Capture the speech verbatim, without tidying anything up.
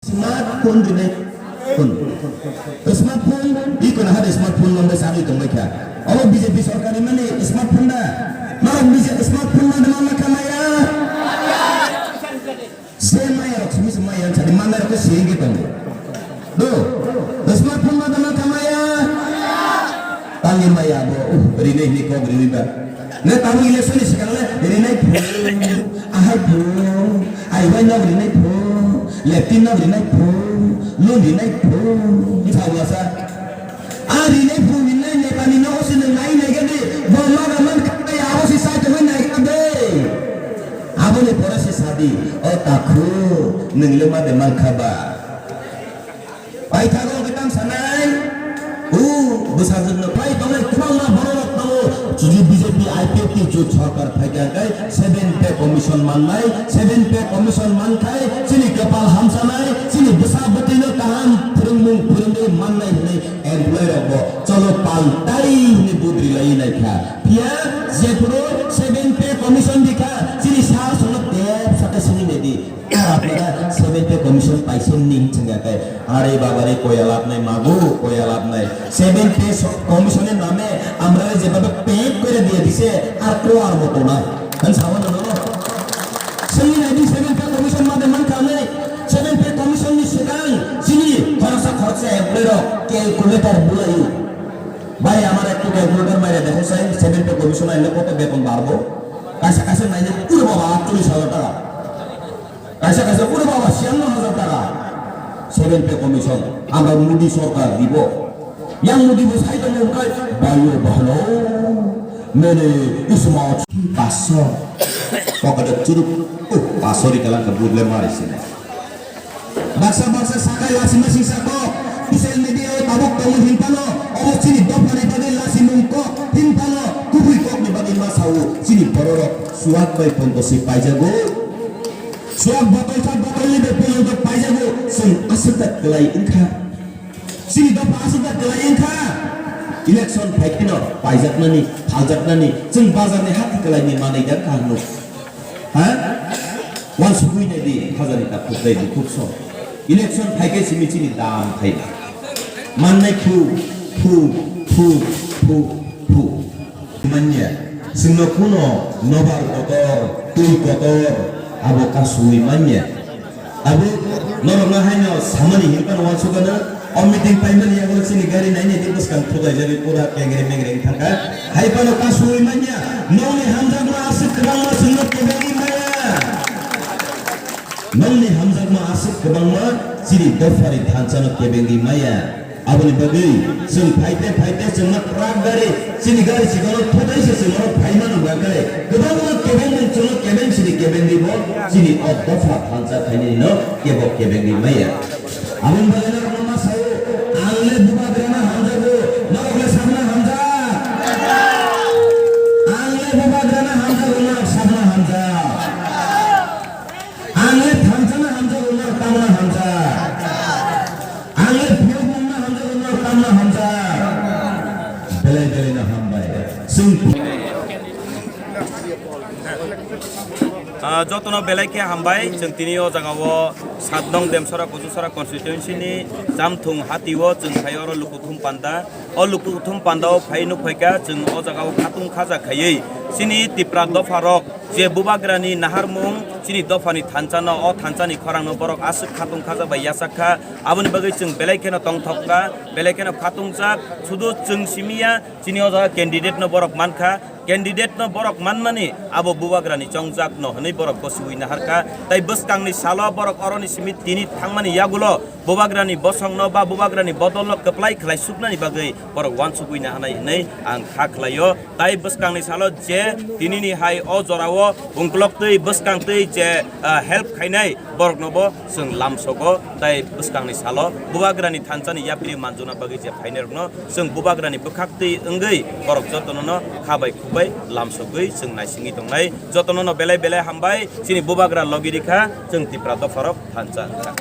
Smartphone rinai phone. Smartphone, iko na hada smartphone nombai sanwi tongbai kha. Obo B J P sorkar ni mani smartphone da. Norok B J P smartphone ma dama ma kamaya. Se maya rok simi se maya sadi mama rok se inge tongo. Do. Smartphone ma dama kamaya. Tangi maya bo, uh, rinai ni kok rinai ba. Ne tamu election ni sikang le rinai phone. Ahai phone. Ai bai nok rinai phone. Leptin nok rinai phone. Lun rinai phone. Thawa sa. A rinai phone rinai Nepali no osi nang nai nai gade. Bo ma ga man kata ya osi sai to nai gade. Abo ni pore se sadi. O takhu. Nang le ma de man khaba. Paithago hwnkhe tang sanai, o bwsajwkno phai tongnai kwbangma bororok tongo. Chwng B J P I P F T jut sorkar phaikha hwnkhe seven pay commission mannai, seven pay commission mankhai chini kwpal hamsanai, chini bwsa bwtwino kaham phwrwngmung phwrwngwi mannai hwnwi employee rokbo cholo paltai hwnwi budri laiwi naikha. Phiya jephuru seven pay commission dikha chini sal sono tep sakhe sini nedi. Seven pay commission paisa ning chwngya kai. Are baba re koya labnai mago, koya labnai. Seven pay so-, commission ni name amrare jebhabe pack kore diye dise ar ko ar moto na. Han sawa na no. Sini nai di seven pay commission made man kane. Seven pay commission ni sikang sini khoroksa khoroksa employee rok calculator bulayu. Bhai, amar ektu calculator maire dekho sai, seven pay commission aile koto beton barbo? Kaisa kaisa naile, ure baba, aatcholish hajar taka. Kaisa kaisa, ure baba, siyanno hajar taka. Seven pay commission, amra Modi sorkar dibo. Yang Modi bo sai tongo hwnkhe, bayo bahlo, mene isma paso, pocket churuk, uh, paso ri kalang ka budle mari sine. Baksa baksa sakai lasi masing sako, social media o tabuk tongo hinphano, obo chini dophani bagwi lasimung kok hinphano, kubui kokni bagwi ma sao, chini bororok suwak bai pontosi paijago, suwak botol sa botol ni bai ponto paijago, chwng aswk da kwlai wngkha, chini dopha aswk da kwlai wngkha, election phaikheno paijaknani, phaljaknani, chwng bazarni hati kwlaini manwi da kahno. Ha? Wansugwi nai di, hajani takhuk dai di, khuk song. Election phai khe simi chini dam phai ba. Mannai khu, khu, khu, khu, khu. Manya, singno kuno nobar kotor, twi kotor, abo kasui manya. Abo norokno haino samani hinphano wansukgano. O meeting paimani yago chini gari nainai di bwskang thudaijagwi pura kengre mengre wng thangkha. Hai phano kasui manya, nokni hamjakma aswk kwbangma chwngno kebengwi maya. Nokni hamjakma aswk kwbangma chini dophani thansa no kebengwi maya. Aboni bagwi chwng phaite phaite chwngno truck gari chini gari sikano thudaisa chwngno phaimano bagwi kwbangma kebengmung chwngno kebeng sini kebengwi bo chini o dopha thansa khainani no kebo kebengwi maya. Aboni bagwi norokno ma sao, ang le bubagrano hamjago, norok le sakno hamjak. Ang le bubagrano hamjago, norok sakno hamjak. Ang le thansano hamjago, norok tamno hamjak. Ang le phiyokmungno hamjago, norok tamno hamjak. Belai belai no hambai. Chwng Ah, jotono belai khe hambai. Chwng tini o jaga o sat nong Demsora Kochusora constituency ni Chamthung hati o chwng khai oro lukuthum panda. O lukuthum panda o phai nuk phaikha chwng o jaga o khatung khaja khaiwi chini Tipra dopha rok je bubagrani naharmung chini dophani thansa no o thansa ni khorang no borok aswk khatung khaja bai yachak kha. Aboni bagwi chwng belai kheno tongthok kha, belai kheno khatung jak. Sudu chwng simi ya chini o jaga candidate no borok man kha. Candidate no borok manmani abo bubagrani chongjak no hwnwi borok gosiwi naharkha. Tai bwskangni salo borok oroni simi tini thangmani yagulo bubagrani bosongno ba bubagrani bodolno kwplai khlai suknani bagwi borok wansugwi nahanai hwnwi ang kha khlaio. Tai bwskangni salo je tinini hai o jorao ungkloktwi bwskangtwi je, ah, help khainai boroknobo chwng lamsogo, tai bwskangni salo bubagrani thansani yapiri manjuna bagwi je phainairokno chwng bubagrani bwkhaktwi wngwi borok jotonono kha bai khuk bai lamsogwi chwng naisingwi tongnai. Jotonono belai belai hambai, chini bubagra logi rikha, chwng Tipra dopharok thansa wngkha.